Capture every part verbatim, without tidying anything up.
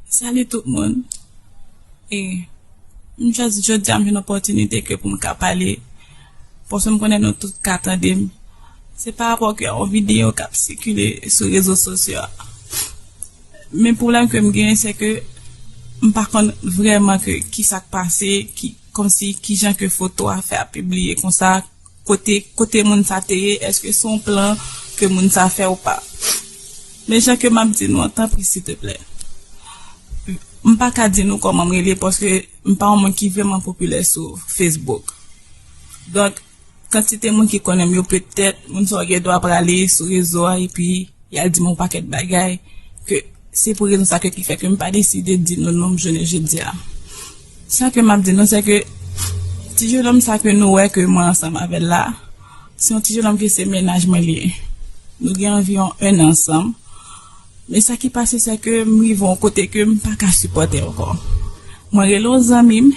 Salut tout moun. E m chwazi jodi a m jwenn opòtinite ke pou m ka pale. Paske m konnen nou tout ka tande m. Se pa rapò ke yon videyo k ap sikile sou rezo sosyo a. Men pwoblèm ke m genyen, se ke m pa konn vrèman ke ki sa k pase, ki, kòmsi ki jan ke foto a fè ap pibliye konsa, kote, kote moun sa te ye, èske se yon plan ke moun sa fè ou pa. Men jan ke m ap di nou an, tanpri, silteplè. M pa ka di nou kòman m rele, paske m pa yon moun ki vrèman popilè sou Facebook. Donk, kantite moun ki konnen m yo, petèt, moun sa yo gen dwa prale sou rezo a, epi y al di m yon pakèt bagay, ke se pou rezon sa ke ki fè ke m pa deside di nou non m jounen jodi a. Sa ke m ap di nou, se ke ti jenòm sa ke nou wè ke mwen ansanm avè l la, se yon ti jenòm ke se mennaj mwen li ye. Nou gen anviwon en an ansanm. Men sa ki pase, se ke m rive yon kote ke m pa ka sipòte ankò. Mwen rele yon zanmi m,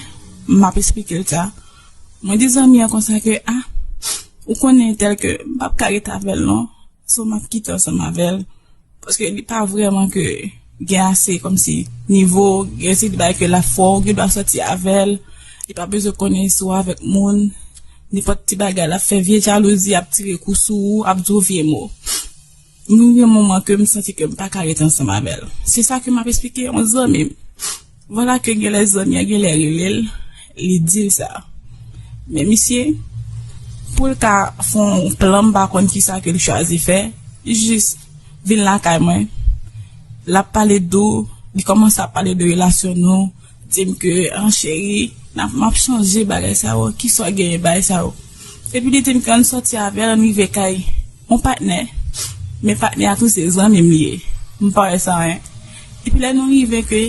m ap esplike l sa. Mwen di zanmi an konsa ke, ah, ou konnen entèl ke m p ap ka ret avè l non. So m ap kite ansanm avè l. Paske li pa vrèman ke gen ase kòmsi nivo, gen ase de bagay ke l ap fè w, ou gen dwa sòti avè l. Li pa bezwen konnen si w avèk moun. Nenpòt ti bagay l ap fè, vye jalouzi, ap tire kou sou ou, ap di w vye mo. Mwen gen moman ke m santi ke m pa ka ret ansanm avè l. Se sa ke m ap esplike yon zanmi m. Vwala ke genlè zanmi an genlè rele l, li di l sa. Men misye, pou l ka fè yon plan, m pa konn kisa ke l chwazi fè, li jis vin lakay mwen. L ap pale dou, li kòmanse ap pale de relasyon nou, di m ke, an cheri, n ap, m ap chanje bagay sa yo, kisa w genyen bagay sa yo. Epi li di m ke ann sòti avè l, ann rive kay yon patnè, men patnè a tou se zanmi m li ye. M pa wè sa anyen. Epi lè nou rive ke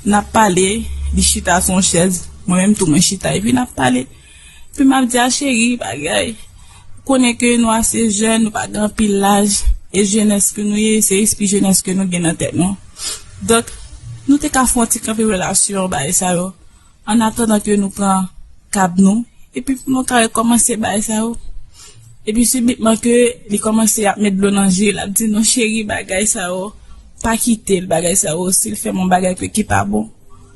n ap pale, li chita sou yon chèz, mwen menm tou mwen chita, epi n ap pale. Epi m ap di a cheri, bagay, ou konnen ke nou ase jèn, nou pa gen anpil laj, e jenès ke nou ye, se espri jenès ke nou gen nan tèt nou. Donk, nou te ka fè yon ti kanpe relasyon, bagay sa yo. An atandan ke nou pran kab nou, epi pou nou ka rekòmanse bagay sa yo. Epi sibitman ke li kòmanse ap met dlo nan je, l ap di non cheri, bagay sa yo, pa kite l, bagay sa yo, si l fè m yon bagay ke ki pa bon,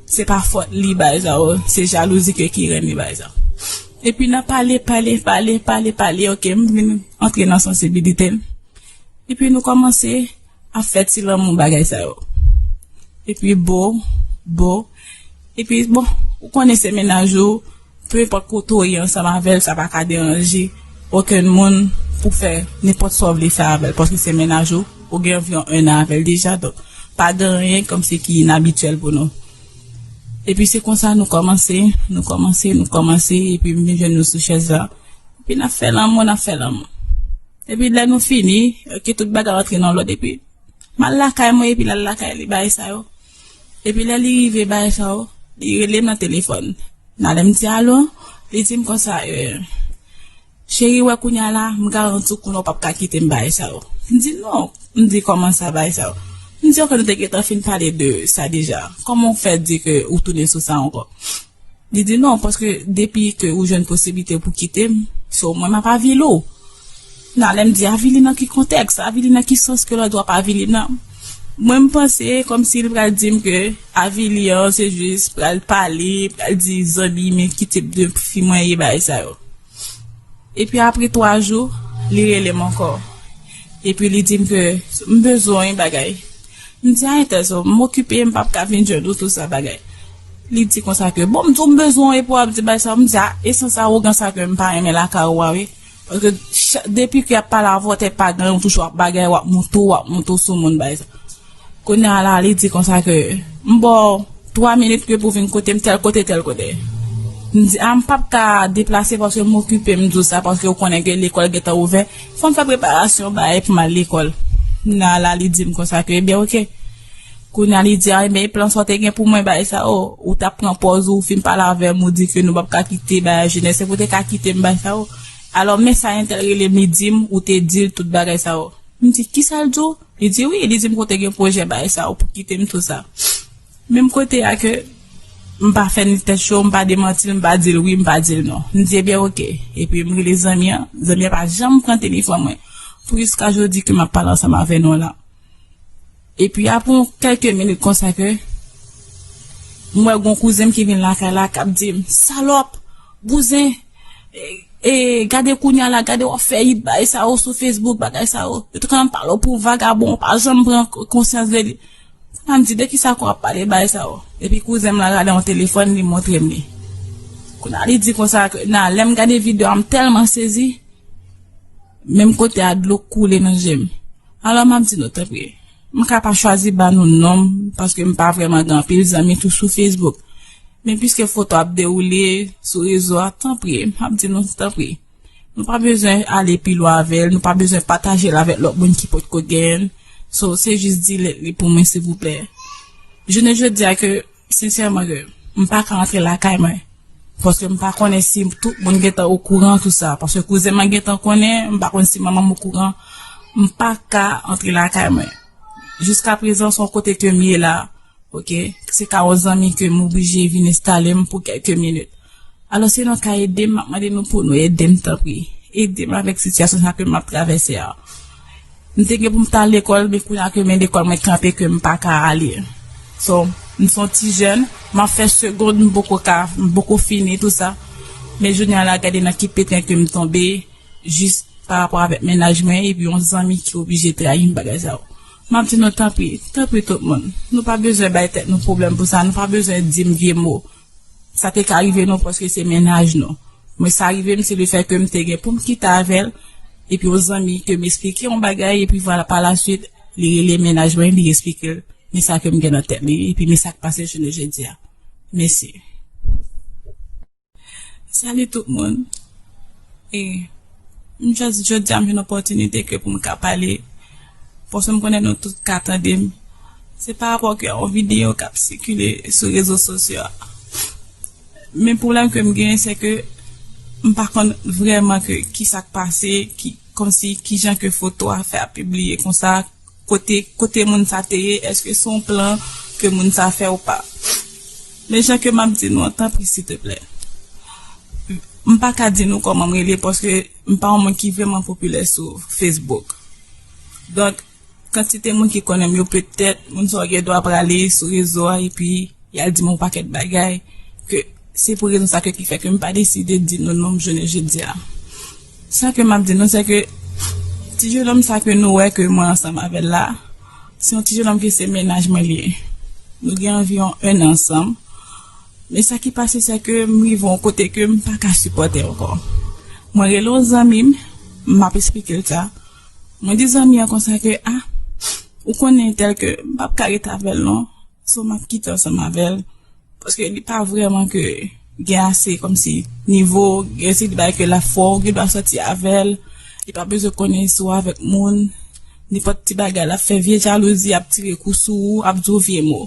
se pa fòt li, bagay sa yo, se jalouzi ke ki rann li, bagay sa yo. Epi n ap pale, pale, pale, pale, pale, oke, m vin antre nan sansibilite l. Epi nou kòmanse ap fè ti lanmou bagay sa yo. Epi bo, bo. Epi bon, ou konnen se mennaj ou, pe enpòt kote w ye ansanm avè l, sa pa ka deranje okenn moun pou fè nenpòt sa w vle fè avè l, paske se mennaj ou, ou gen anviwon en an avè l deja, donk pa gen anyen kòmsi ki inabityèl pou nou. Epi se konsa nou kòmanse, nou kòmanse, nou kòmanse, epi m vin jwenn nou sou chèz la. Epi n ap fè lanmou, n ap fè lanmou. Epi lè nou fini, oke, tout bagay rantre nan lòd, epi m al lakay mwen, epi l al lakay li, bagay sa yo. Epi lè li rive, bagay sa yo, li rele m nan telefòn. Nan lè m di alo, li di m konsa, eh, cheri, wè kounye a la, m garanti w kounye a w p ap ka kite m, bagay sa yo. M di non, m di kòman sa, bagay sa yo. M di oke, nou te gentan fin pale de sa deja. Kòman w fè di ke ou tounen sou sa ankò? Li di non, paske depi ke ou jwenn posiblite pou kite m, se ou mwen m ap avili w. Nan lè m di avili nan ki kontèks, avili nan ki sans ke lòt w ap avili m nan? Mwen m panse kòmsi li pral di m ke avili an se jis pral pale, pral di zanmi men ki tip de fi mwen ye, bagay sa yo. Epi apre twa jou, li rele m ankò. Epi li di m ke m bezwen yon bagay. M di a entèl sa, m okipe, m p ap ka vin jwenn ou, tout sa bagay. Li di konsa ke, bon, m di w m bezwen w, epi w ap di bagay sa, m di a, e sans awogan sa ke m pa renmen lakay ou a, wi. Paske cha-, depi ke y ap pale avè w, tèt pa gen, ou toujou ap bagay, w ap moute w, w ap moute w sou moun, bagay sa. Kounye a la, li di konsa ke, m ba w twa minit ke pou vin kote m, tèl kote, tèl kote. M di, a, m p ap ka deplase paske m okipe, m di w sa, paske w konnen ke lekòl gentan ouvè. Fò m fè preparasyon, bagay pou m al lekòl. Kounye a la, li di m konsa ke, ebyen, oke. Kounye a, li di, a, ebyen, e plan sa w te gen pou mwen, bagay sa yo, ou t ap pran pòz ou, ou fin pale avè m, ou di ke nou p ap ka kite, bagay jenès, se pou w te ka kite m, bagay sa yo. Alò, men sa entèl rele m, li di m, ou te di l tout bagay sa yo. M di, kisa l di w? Li di wi, li di m ke w te gen pwojè bagay sa yo pou kite m, tout sa. Menm kote a ke m pa fè ni tèt cho, m pa demanti l, m pa di l wi, m pa di l non. M di, ebyen, oke. Epi m rele zanmi an, zanmi an pa janm pran telefòn mwen. Pou jiska jodi ke m ap pale ansanm avè nou la. Epi apre yon kèlke minit konsa ke M wè gon kouzen m ki vin lakay la k ap di m, "Salòp, bouzen, e, e, gade kounye a la, gade w ap fè it bagay sa yo sou Facebook, bagay sa yo. Yo te konn ap pale w pou vagabon, w pa janm pran k-, konsyans de li." Kounye a m di, "De ki sa ke w ap pale bagay sa yo?" Epi kouzen m lan rale yon telefòn, li montre m li. Kounye a li di konsa ke, nan, lè m gade videyo a, m tèlman sezi, menm kote a dlo koule nan je m. Alò, m ap di nou, tanpri, m ka pa chwazi ba nou non m, paske m pa vrèman gen anpil zanmi tou sou Facebook. Men piske foto ap dewoule sou rezo a, tanpri, m ap di nou, tanpri, nou pa bezwen ale pi lwen avè l, nou pa bezwen pataje l avèk lòt moun ki potko genyen l. So, se jis delete li pou mwen, silvouplè. Jounen jodi a ke, sensèman, ke m pa ka antre lakay mwen. Paske m pa konnen si tout moun gentan okouran tou sa. Paske kouzen mwen gentan konnen, m pa konn si manman m okouran. M pa ka antre lakay mwen. Jiska prezan, se yon kote ke m ye la. Oke? Se ka yon zanmi ke m oblije vin enstale m pou kèlke minit. Alò, si nou ka ede m, m ap mande nou pou nou ede m, tanpri. Ede m avèk sitiyasyon sa ke m ap travèse a. M te gen pou m t al lekòl, men kounye a ke men lekòl mwen kanpe, ke m pa ka ale. So, m se yon ti jèn, m ap fè segond, m poko ka, m poko fini tou sa. Men jounen an la, gade nan ki petren ke m tonbe, jis pa rapò avèk mennaj mwen, epi yon zanmi ki oblije trayi m, bagay sa yo. M ap di nou, tanpri, tanpri tout moun. Nou pa bezwen bay tèt nou pwoblèm pou sa, nou pa bezwen di m vye mo. Sa te ka rive nou paske se mennaj nou. Mwen, sa rive m, se lefèt ke m te gen pou m kite avè l, epi yon zanmi ke m esplike yon bagay, epi vwala, pa la swit, li rele mennaj mwen, li esplike l men sa ke m gen nan tèt li, epi men sa k pase jounen jodi a. Mèsi. Salut tout moun. E m jis jodi a m jwenn opòtinite ke pou m ka pale. Paske m konnen nou tout ka tande m. Se pa rapò ke yon videyo k ap sikile sou rezo sosyo a. Men pwoblèm ke m genyen, se ke m pa konn vrèman ke ki sa k pase, ki, kòmsi kijan ke foto a fè ap pibliye konsa, kote, kote moun sa te ye, èske se yon plan ke moun sa fè ou pa. Men jan ke m ap di nou an, tanpri, silteplè. M pa ka di nou kòman m rele, paske m pa yon moun ki vrèman popilè sou Facebook. Donk, kantite moun ki konnen m yo, petèt, moun sa yo gen dwa prale sou rezo a, epi y al di m yon pakèt bagay, ke se pou rezon sa ke ki fè ke m pa deside di nou non m jounen jodi a. Sa ke m ap di nou, se ke ti jenòm sa ke nou wè ke mwen ansanm avè l la, se yon ti jenòm ke se mennaj mwen li ye. Nou gen anviwon en an ansanm. Men sa ki pase, se ke m rive yon kote ke m pa ka sipòte ankò. Mwen rele yon zanmi m, m ap esplike l sa. Mwen di zanmi an konsa ke, a, ou konnen entèl ke m p ap ka ret avè l non. So, m ap kite ansanm avè l. Paske li pa vrèman ke gen ase kòmsi nivo, gen se de bagay ke l ap fè w, ou gen dwa sòti avè l, li pa bezwen konnen si w avèk moun, nenpòt ti bagay l ap fè vye jalouzi, ap tire kou sou ou, ap di w vye mo.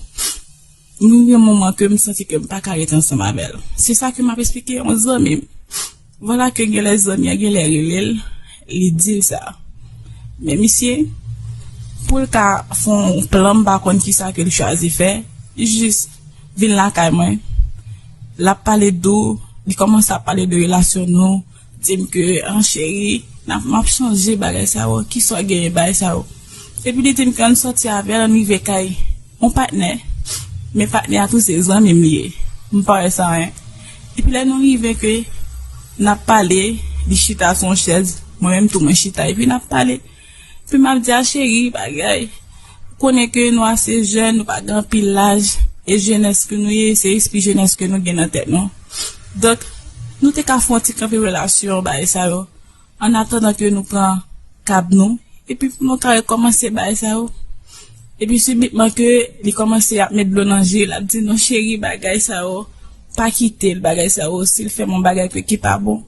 M rive yon moman ke m santi ke m pa ka ret ansanm avè l. Se sa ke m ap esplike yon zanmi m. Vwala ke genlè zanmi an genlè rele l, li di l sa. Men misye, pou l ka fè yon plan, m pa konn kisa ke l chwazi fè, li jis vin lakay mwen. L ap pale dou, li kòmanse ap pale de relasyon nou, di m ke, an cheri, n ap, m ap chanje bagay sa yo, kisa w genyen bagay sa yo. Epi li di m ke ann sòti avè l, ann rive kay yon patnè, men patnè a tou se zanmi m li ye. M pa wè sa anyen. Epi lè nou rive ke n ap pale, li chita sou yon chèz, mwen menm tou mwen chita, epi n ap pale. Epi m ap di a, cheri, bagay, ou konnen ke nou ase jèn, nou pa gen anpil laj, e jenès ke nou ye, se espri jenès ke nou gen nan tèt nou. Donk, nou te ka fè yon ti kanpe relasyon, bagay sa yo. Annatandan ke nou pran kab nou, epi pou nou ka rekòmanse bagay sa yo. Epi sibitman ke li kòmanse ap met dlo nan je, l ap di, "Non, cheri, bagay sa yo, pa kite l, bagay sa yo, si l fè m yon bagay ke ki pa bon,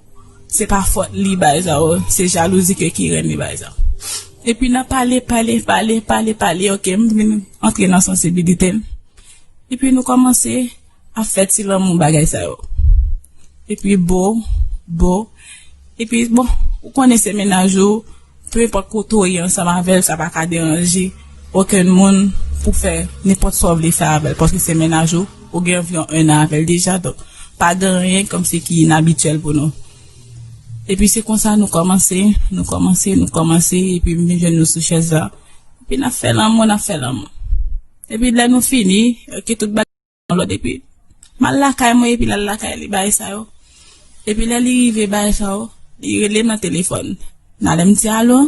se pa fòt li, bagay sa yo, se jalouzi ke ki rann li, bagay sa yo." Epi n ap pale, pale, pale, pale, pale, oke, m vin antre nan sansibilite m. Epi nou kòmanse ap fè ti lanmou bagay sa yo. Epi bo, bo. Epi bon, ou konnen se mennaj ou, pe enpòt kote w ye ansanm avè l, sa pa ka deranje okenn moun pou fè nenpòt sa w vle fè avè l, paske se mennaj ou, ou gen anviwon en an avè l deja, donk pa gen anyen kòmsi ki inabityèl pou nou. Epi se konsa nou kòmanse, nou kòmanse, nou kòmanse, epi m vin jwenn nou sou chèz la. Epi n ap fè lanmou, n ap fè lanmou. Epi lè nou fini, oke, tout bagay yon lòt, epi M al lakay mwen epi l al lakay li, bagay sa yo. Epi lè li rive, bagay sa yo, li rele m nan telefòn. Nan lè m di alo,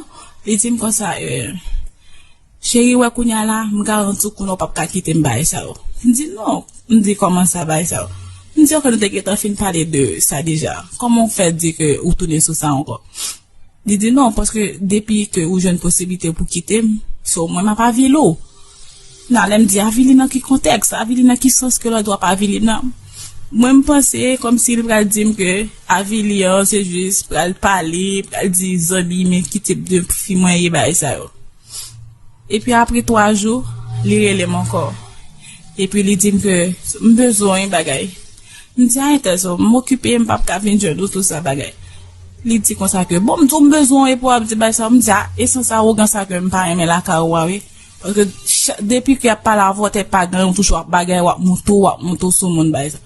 li di m konsa, eh, cheri, wè kounye a la, m garanti w konnen w p ap ka kite m, bagay sa yo. M di non. M di kòman sa, bagay sa yo. M di ok, nou te gentan fin pale de sa deja. Kòman w fè di ke ou tounen sou sa ankò? Li di non, paske depi ke ou jwenn posiblite pou kite m, se mwen m ap avili w. Nan lè m di avili nan ki kontèks, avili nan ki sans ke lòt w ap avili nan. Mwen m panse kòmsi li pral di m ke avili an se jis pral pale, pral di zanmi men ki tip de fi mwen ye, bagay sa yo. Epi apre twa jou, li rele m ankò. Epi li di m ke m bezwen yon bagay. M di a entèl so, m okipe, m p ap ka vin jwenn ou tou sa bagay. Li di konsa ke bon, m di w m bezwen w epi w ap di bagay sa, m di a, e sans awogan sa ke m pa renmen lakay ou a wi. Paske cha- depi ke y ap pale avè w tèt pa gen yon touche w ap bagay, w ap moute w, w ap moute w sou moun bagay sa.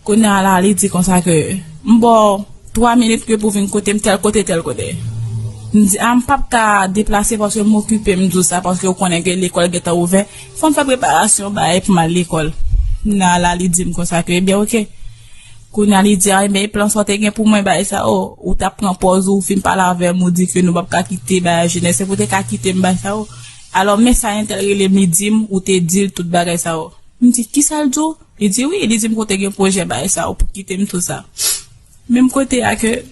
Kounye a la, li di konsa ke m ba w twa minit ke pou vin kote m tèl kote, tèl kote. M di a m p ap ka deplase paske m okipe, m di w sa paske w konnen ke lekòl gentan ouvè. Fò m fè preparasyon bagay pou m al lekòl. Kounye a la, li di m konsa ke ebyen oke. Kounye a li di a ebyen e plan sa w te gen pou mwen bagay sa yo, ou t ap pran pòz ou, ou fin pale avè m, ou di ke nou p ap ka kite bagay jenès, se pou w te ka kite m bagay sa yo. Alò men sa entèl rele m, li di m ou te di l tout bagay sa yo. M di kisa l di w? Li di wi, li di m ke w te gen pwojè bagay sa yo pou kite m tou sa. Menm kote a ke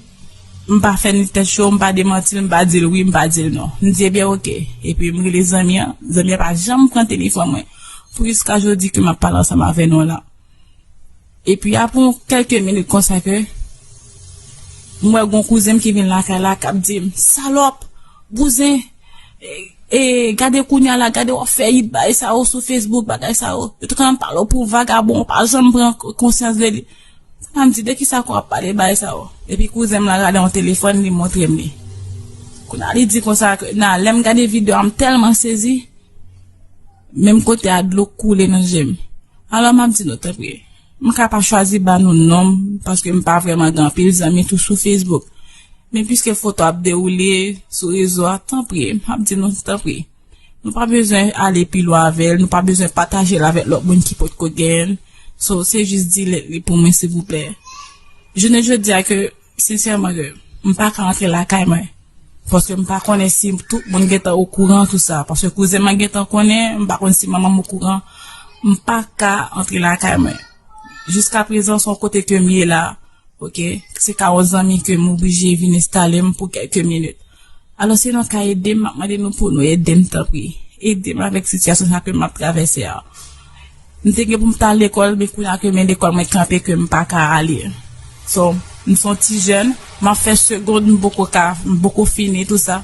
m pa fè ni tèt cho, m pa demanti l, m pa di l wi, m pa di l non. M di ebyen oke. Epi m rele zanmi an, zanmi an pa janm pran telefòn mwen. Pou jiska jodi ke m ap pale ansanm avè nou la. Epi apre yon kèlke minit konsa ke m wè gon kouzen m ki vin lakay la k ap di m salòp, bouzen, e, e gade kounye a la, gade w ap fè it bagay sa yo sou Facebook, bagay sa yo. Yo te konn ap pale w pou vagabon, ou pa janm pran konsyans de li. Sa m di de kisa ke w ap pale bagay sa yo. Epi kouzen m lan rale yon telefòn, li montre m li. Kounye a li di konsa ke nan lè m gade videyo a m tèlman sezi, menm kote a dlo koule nan je m. Alò m ap di nou tanpri, m ka pa chwazi ba nou non m paske m pa vrèman gen anpil zanmi tou sou Facebook. Men piske foto ap dewoule sou rezo a, tanpri, m ap di nou tanpri. Nou pa bezwen ale pi lwen avè l, nou pa bezwen pataje l avèk lòt moun ki potko genyen l. So, se jis delete li pou mwen silvouplè. Jounen jodi a ke sensèman ke m pa ka antre lakay mwen. Paske m pa konnen si tout moun gentan okouran tou sa. Paske kouzen mwen gentan konnen, m pa konn si manman m okouran. M pa ka antre lakay mwen. Jiska prezan se yon kote ke m ye la. Oke, se ka yon zanmi ke m oblije vin enstale m pou kèlke minit. Alò si nou ka ede m, m ap mande nou pou nou ede m tanpri. Ede m avèk sitiyasyon sa ke m ap travèse a. M te gen pou m t al lekòl, men kounye a ke men lekòl mwen kanpe ke m pa ka ale. So, m se yon ti jèn, m ap fè segond, m poko ka, m poko fini tou sa.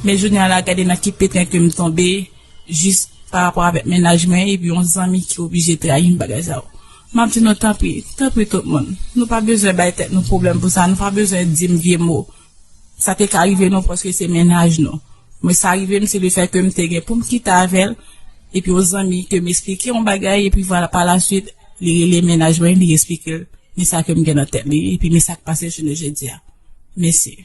Men jounen an la gade nan ki petren ke m tonbe, jis pa rapò avèk mennaj mwen epi yon zanmi ki oblije trayi m bagay sa yo. M ap di nou tanpri, tanpri tout moun. Nou pa bezwen bay tèt nou pwoblèm pou sa, nou pa bezwen di m vye mo. Sa te ka rive nou paske se mennaj nou. Mwen sa rive m se lefèt ke m te gen pou m kite avè l, epi yon zanmi ke m esplike yon bagay, epi vwala pa la swit, li rele mennaj mwen, li esplike l men sa ke m gen nan tèt li, epi men sa k pase jounen jodi a. Mèsi.